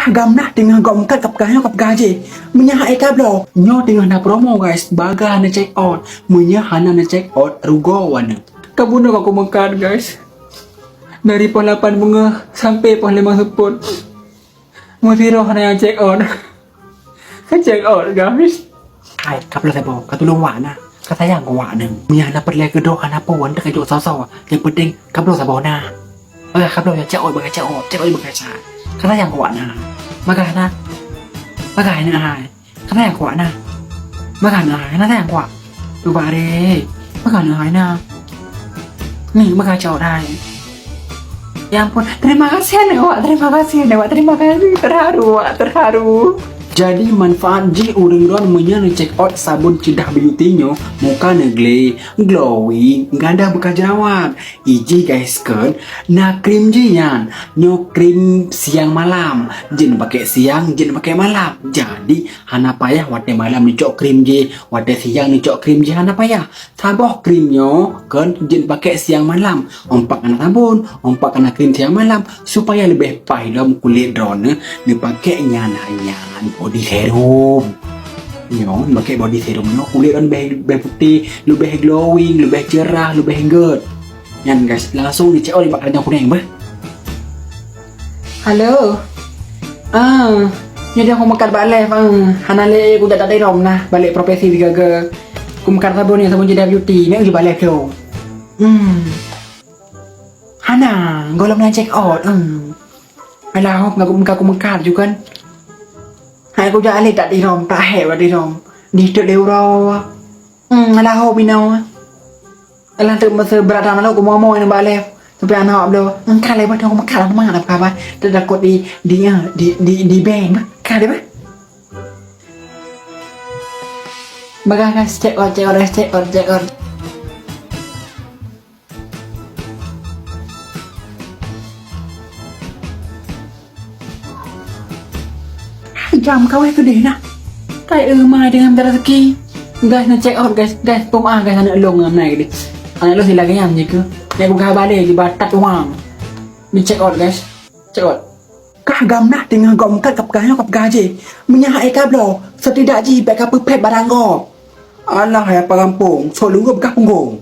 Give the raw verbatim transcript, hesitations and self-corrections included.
Gamnah teungoh gok meukat ka peugah nyoe ka peugah jih. Meunyoe hai ka bloe, nyoe teungoh na promo guys, bagah na check out. Meunyoe hana na check out, rugoe waneuk. Ka bunoe ka kumeukat guys. Dari poh lapan beungoh sampai poh limong seupôt. Meusiroh hana nyang check out. Ka check out guys. Hai, ka bloe saboh, ka tulông wak na. Ka sayang keu wak na. Meunyoe hana peureulèe keudroe hana peue, hana teukajok soe-soe. Nyang penting ka bloe saboh na. Bagah ka bloe nyoe check out, bagah check out, check out bagah check out. Ka sayang keu wak na. Bagah na. Bagah na hai. Ka sayang keu wak na. Bagah na hai, na sayang keu wak. Cuba re. Bagah na hai na. Ni bagah check out hai. Ya ampun, terima kasih aneuk wak, terima kasih aneuk wak, terima kasih, terharu wak, terharu. Jadi manfaat jih ureueng droen meunyoe neucheck out sabon Ceudah Beauty nyoe, muka neugleh, glowing, gadah beukah jerawat. Iji guys kan, na krim jih nyan, nyoe krim siang malam, jeuet pakai siang, jeuet pakai malam. Jadi hana payah watèe malam neucok krim jih, watèe siang neucok krim jih hana payah. Saboh krim nyoe kan jeuet pakai siang malam. Ompak kana sabon, ompak kana krim siang malam supaya leubeh paih lom kulét droeneuh neupakai nyan hai nyan body serum. Nyoe neupakai body serum nyoe kulét droeneuh leubeh, leubeh putéh, leubeh glowing, leubeh cerah, leubeh gèt. Nyan guys, langsung neucheck out bak keranjang kunèng beuh. Halo. Ah, nyoe dah kumeukat bak live ah. Hana lé kujak dak dirôm nah, balek profesi sigaga. Kumeukat sabon ni sabon Ceudah Beauty, nak uji bak live tu. Hmm. Hana, gohlom na check out. Hmm. Alah, hop ngaku muka kumeukat ju kan. Hai kujak alé dak dirôm, tak hek bak dirôm. Di tu lé uroe. Hmm, alah hop inoe. Alah teuk meuseu brat hana lôn kumoe-moe nibak lé. Tapi aneuk bloe, engka lé bah dong meukat lam teuma hana peugah bah. Teutakot di, di, di, di, di ban bah. Ka deh bah. Bagah kan check out, check out, check out, check out. Jam kawai keudeh na. Kai eu mai dengan mita raseuki. Guys, na check out guys. Guys, peumaah guys aneuk lôn ngon nai keudeh. Aneuk lôn sila gayam je ke. Nyang peugah balé di batat uang. Ni check out guys. Check out. Kah gamnah teungoh gok meukat ka peugah nyoe ka peugah jih. Meunyoe hai ka bloe, setidak jih bèk ka peuphet barang gok. Alah ya pagampông, sok lunggob kah punggong.